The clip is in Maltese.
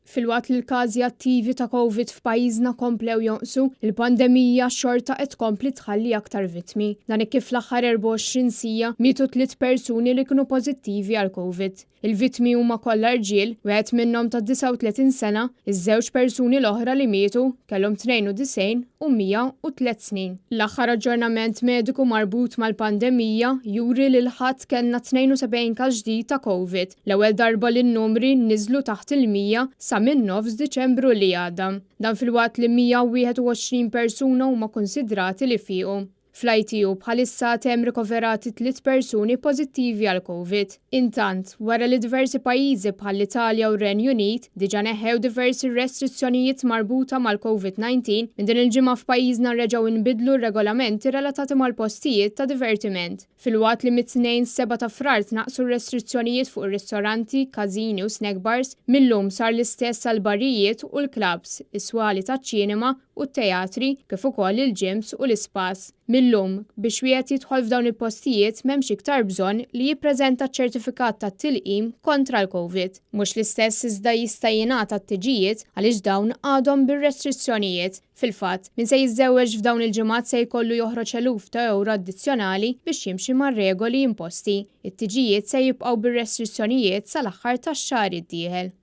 Filwaqt li l-każi attivi ta' Covid f'pajjiżna komplew jonqsu, il-pandemija xorta qed tkompli tħalli aktar vittmi. Dan hekk kif fl-aħħar 24 siegħa mietu tliet persuni li kienu pożittivi għal Covid. Il-vittmi huma kollha rġiel, wieħed minnhom ta' 39 sena, iż-żewġ persuni l-oħra li mietu kellhom 92 u 103 snin. L-aħħar aġġornament mediku marbut mal-pandemija juri li l-Ħadd kellna 72 każ ġdid ta' Covid, L-ewwel darba li n-numri niżlu taħt il-100 sa minn nofs Diċembru li għadda. Dan filwaqt li 121 persuna huma kunsidrati li fiequ. Fl-ITU bħalissa għad hemm rikoverati tliet persuni pożittivi għall-Covid. Intant, wara li diversi pajjiżi bħall-Italja u r-Renju Unit diġà neħħew diversi restrizzjonijiet marbuta mal-Covid 19, minn din il-ġimgħa f'pajjiżna reġgħu nbidlu r-regolamenti relatati mal-postijiet ta' divertiment. Filwaqt li mit-Tnejn 7 ta' Frar tnaqqsu r-restrizzjonijiet fuq ir-ristoranti, każini u snack bars, mil-lum sar l-istess għall-barijiet u l-clubs, is-swali taċ-ċinema u t-teatri, kif ukoll il-gyms u l-ispas. Mil-lum, biex wieħed jidħol f'dawn il-postijiet m'hemmx iktar bżonn li jippreżenta ċ-ċertifikat tat-tilqim kontra l-Covid. Mhux l-istess iżda jista' jingħad għat-tiġijiet għaliex dawn għadhom bir-restrizzjonijiet. Fil-fatt, min se jiżżewweġ f'dawn il-ġimgħat se jkollu joħroġ eluf ta' ewro addizzjonali biex jimxi mar-regoli imposti. It-tiġijiet se jibqgħu bir-restrizzjonijiet sal-aħħar tax-xahar id-dieħel.